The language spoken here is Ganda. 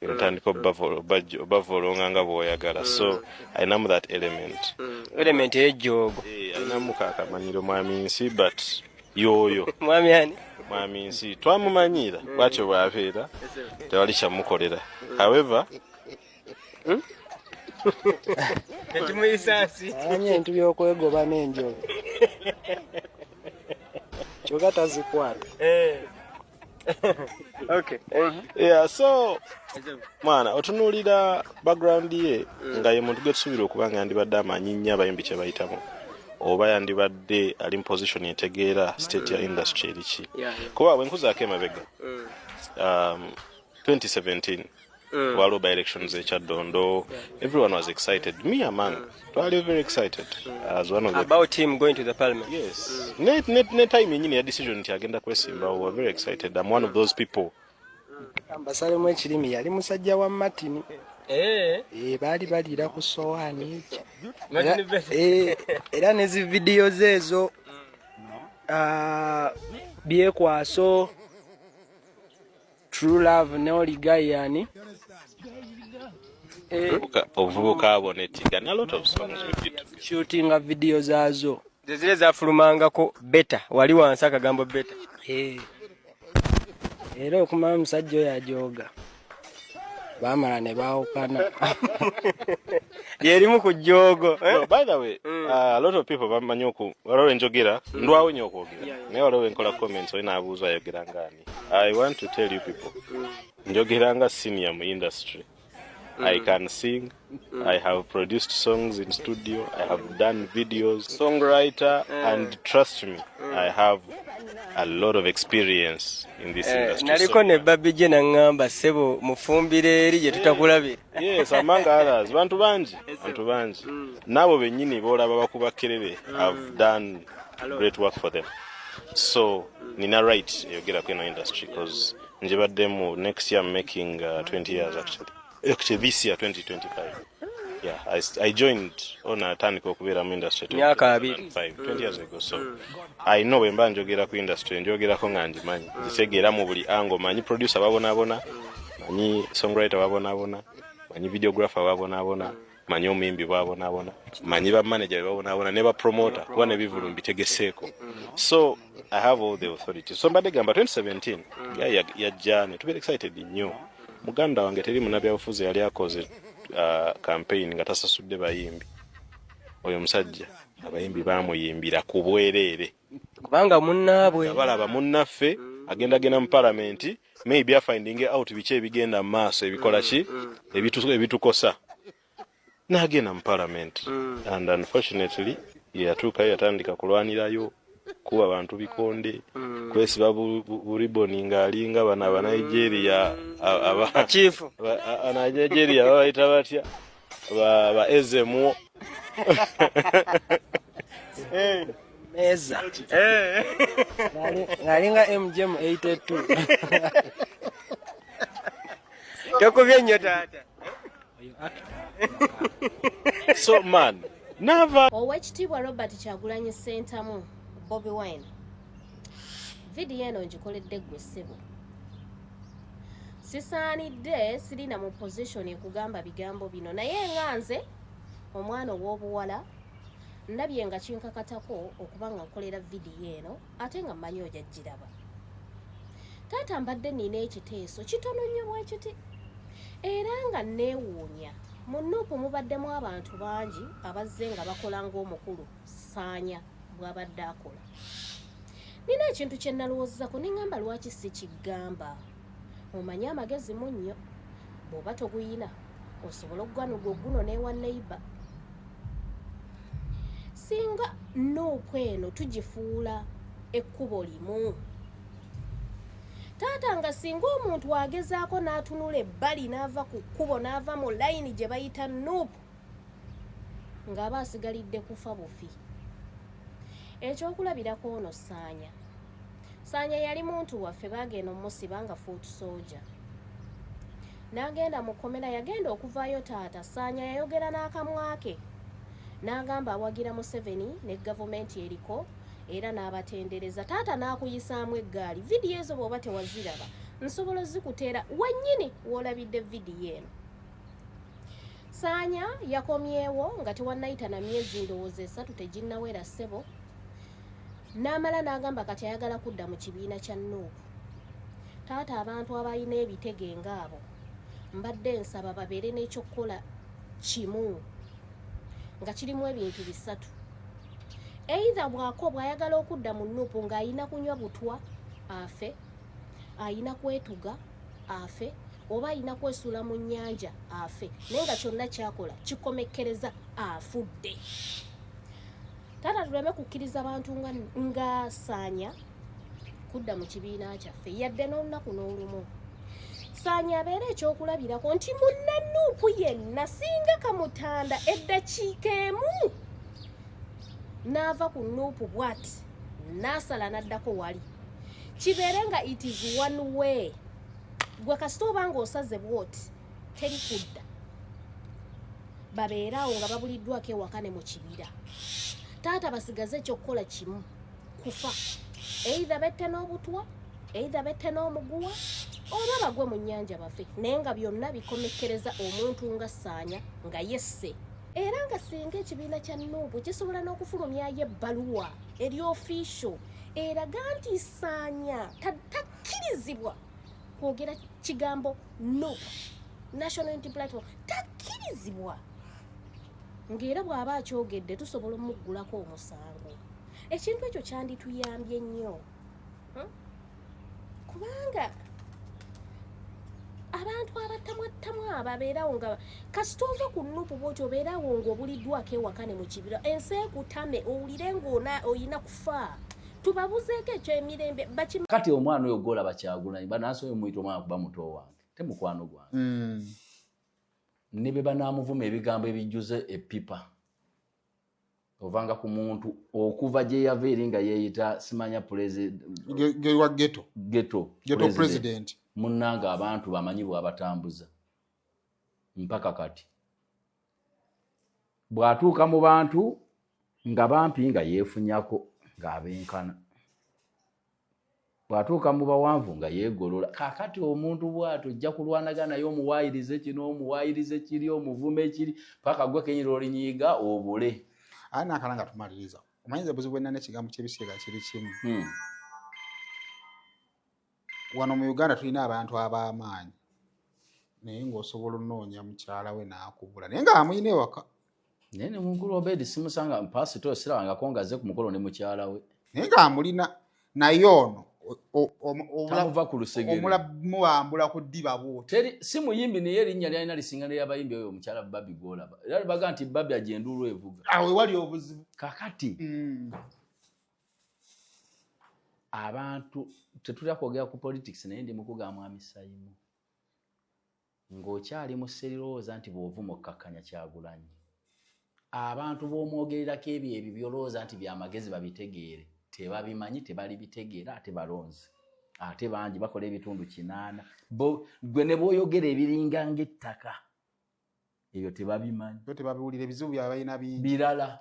Otandika obavolonga nga bw'oyagala, so alinamu that element. Element ey'ejjoogo. Eh, alinamu kakamanyiro mwami nsi, but yoyo. Mwami ani? Mwami nsi twamumanyiira bwatyo bw'abeera, tewali kyamukolera, however. Tekimuyisa nsi. Amanyi ebintu by'okwegoba n'enjobe, kyokka tazikwata. Yeah, so mwana otunuulira background ye nga ye muntu gwe tusuubira okuba nga yandibadde amanyi nnyo abayimbi kye bayitamu, oba yandibadde ali mu position etegeera state ya industry eriki, kuba bwe nkuzaako emabega, 2017 waliwo by elections e Kyaddondo. Everyone was excited, me among, twali very excited as one of the About him going to the parliament. Yes, ne time yenyini ya decision nti agenda kwesimbawo, we were very excited. I'm one of those people. Mbasalemu ekirimi, yali musajja wa Martin. Eh. Eh, baali baliira ku sowaani eki. Martin Best. Eh, era ne zi vidiyo ze ezo, ah, byekwaso, True Love ne Oligayani. Obuvubuka bwonetiga ne a lot of songs we did together. Shootinga vidiyo zaazo. Zezire zafulumangako beta wali wansi akagambo beta. Eh. Era okumala omusajja oyo ajooga, baamala ne baawukana. Lyerimu ku jjoogo, eh? No, by the way, a lot of people bamanyi oku waliwo enjogera ndwawo nnyo okwogera, naye waliwo enkola comments oli n'abuuza ayogera ngaani. I want to tell you people, njogera nga senior mu industry. I can sing, I have produced songs in studio, I have done videos, songwriter, and trust me, I have a lot of experience in this industry. Naliko So- ne Babije gye naŋŋamba, ssebo mufumbire eri gye tutakulabira. Yes, among others, bantu bangi, bantu bangi naabo bennyini boolaba bakuba kerere, have done great work for them, so nina right eyogera ku eno industry because njibaddemu. Next year I'm making 20 years, actually this year 2025. Yeah, I joined on atandika okubeera mu industry Myaka 20. 2005, 20 years ago. So I know bwe mba njogera ku industry, njogerako nga ngimanyi, nzitegeera mu buli angle. Manyi producer babonaabona, manyi songwriter babonaabona, manyi videographer babonaabona, manyi omuyimbi bwabonaabona, manyi ba manager bebabonaabona ne ba promoter, kuba nebivulu mbitegeseeko. So I have all the authority. So mbadde gamba 2017 yajja ne tubeera excited nnyo. Muganda wange, teri munnabyabufuzi yali akoze campaign nga tasasudde bayimbi. Oyo omusajja abayimbi bamuyimbira ku bwereere. Kubanga munnaabwe. Nga balaba munnaffe agenda genda mu palamenti, maybe afinding out biki ebigenda mu maaso, ebikola ki, ebitukosa. N'agenda mu palamenti and unfortunately yatuukayo yatandika kulwanirayo kuba bantu bikonde, kwesiba buriboni ng'alinga bano Abanigeria Chief. Abanigeria babayita batya, ba Ezemwo. Meza ng'alinga MJM 82. Tokubye nnyo taata. So man nava Oweekitiibwa Robert Kyagulanyi Ssentamu, Bobi Wine, vidiyo eno ngikoledde ggwe ssebo. Sisaanidde, sirina mu position ekugamba bigambo bino, naye nga nze omwana ow'obuwala ndabye nga kinkakatako okuba nga nkolera vidiyo eno, ate nga mmanyi ojja giraba. Taata, mbadde nina ekiteeso kitono nnyo bwe kiti, era nga neewuunya mu NUP mubaddemu abantu bangi abazze nga bakola ng'omukulu Saanya bw'abadde akola. Nina ekintu kye nalowoozako ne ŋŋamba, lwaki si kigamba? Omanye amagezi mu nnyo, bw'oba toguyina osobola okuganuga oguno n'ewa neighbor. Singa NUP eno tugifuula ekkubo limu, taata, nga singa omuntu agezaako n'atunula ebbali n'ava ku kkubo n'ava mu layini gye bayita NUP, ng'aba asigalidde kufa bufi. Ekyokulabirako, ono Saanya. Saanya yali muntu waffe, baagenda omusiba nga foot soldier, n'agenda mu kkomera. Yagenda okuvaayo, taata, Saanya yayogera n'akamwa ke n'agamba awagira Museveni ne gavumenti eriko, era n'abatendereza. Taata, n'akuyisaamu eggaali. Vidiyo ezo bw'oba tewaziraba, Nsobola ozikuteera wennyini w'olabidde vidiyo eno. Saanya yakomyewo nga tewannayita na myezi ndowooza 3 teginnawera ssebo, n'amala n'agamba kati ayagala kudda mu kibiina kya Nuupu. Taata, abantu abalina ebitege ngaabo mbadde nsaba babeere n'ekyokukola kimu nga kirimu ebintu 3. Either bw'ako bw'ayagala okudda mu Nuupu ng'ayina kunywa butwa afe, ayina kwetuga afe, oba ayina kwesuula mu nnyanja afe, naye nga kyonna kyakola kikomekkereza afudde. Taata, tuleme kukkiriza bantu nga Saanya kudda mu kibiina kyaffe yadde n'olunaku n'olumu. Saanya abeere ekyokulabirako nti munnanuupu yenna singa kamutanda eddakiika emu n'ava ku Nuupu bw'ati n'asala n'addako wali, kibeere nga it is one way. Gwe kasita oba ng'osaze bw'oti teri kudda, babeere awo nga babuliddwako ewaka ne mu kibira. Taata, basigaze ekyokukola kimu, kufa. Either bette n'obutwa, either bette n'omuguwa, oba bagwe mu nnyanja bafe, naye nga byonna bikomekkereza omuntu nga Saanya nga yesse. Era nga singa ekibiina kya Nuupu kisobola n'okufulumyayo ebbaluwa eri official eraga nti Saanya takkirizibwa kwogera kigambo NUP, National Unity Platform, takkirizibwa, ng'era bw'aba akyogedde tusobola omuggulako omusango. Ekintu ekyo kyandituyambye nnyo, Kubanga abantu abattamwattamwa ababeerawo nga kasita ova ku Nupu bwoti obeerawo ng'obuliddwako ewaka ne mu kibira, ensi ekutame, owulire ng'ona oyina kufa. Tubabuzeeko ekyemirembe. Kati omwana oyo gwolaba Kyagulanyi, banansi, oyo muyita omwana kuba muto wange, te mukwano gwange. Ne bwe banaamuvuma ebigambo ebijjuze epipa ovanga ku muntu okuva gye yava eri nga yeeyita simanya wa ghetto. Ghetto. Ghetto president. Munnange, abantu bamanyi bw'abatambuza mpaka kati. Bw'atuuka mu bantu nga bampi nga yeefunyako ng'abenkana, bw'atuuka mu bawanvu nga yeegolola. Kaakati omuntu bw'atyo ojja kulwanaga naye, omuwaayirize kino, omuwaayirize kiri, omuvume kiri, paka gwe kenyini olinyiiga obule. Ate nakala nga tumaliriza, omanyiza obuzibu bwenna n'ekigambo ky'ebisiyaga kiri kimu. Wano mu Uganda tulina abantu ab'amaanyi, naye ng'osobola onoonya mukyala we n'akubula, naye nga amuyina ewaka. Naye ne mukulu Obedi simusanga mpasito, sirabangako nga azze ku mukolo ne mukyala we. Naye ng'amulina, naye ono tamuva ku lusegere. Omulabambula ku ddiba bwoti. Teri si muyimbi, naye erinnya lyalina lisinga n'eryabayimbi. Oyo omukyala Babi gwolaba, era baga nti Babi agye enduulu evuga. Awo ewali obuzibu. Kakati abantu tetulya kwogera ku politics, naye ndi mukugamba Mwami Sayimu, ng'okyali mu serirowooza nti bw'ovuma okkakkanya Kyagulanyi, abantu b'omwogererako ebyo ebyo byolowooza nti byamagezi babitegeere, tebabimanyi, tebalibitegeera. Ate balonzi ate bangi bakola ebitundu 80. Gwe ne bw'oyogera ebiringa ng'ettaka, ebyo tebabimanyi. Bo tebabiwulira, ebizibu byabwe balina bingi. Birala.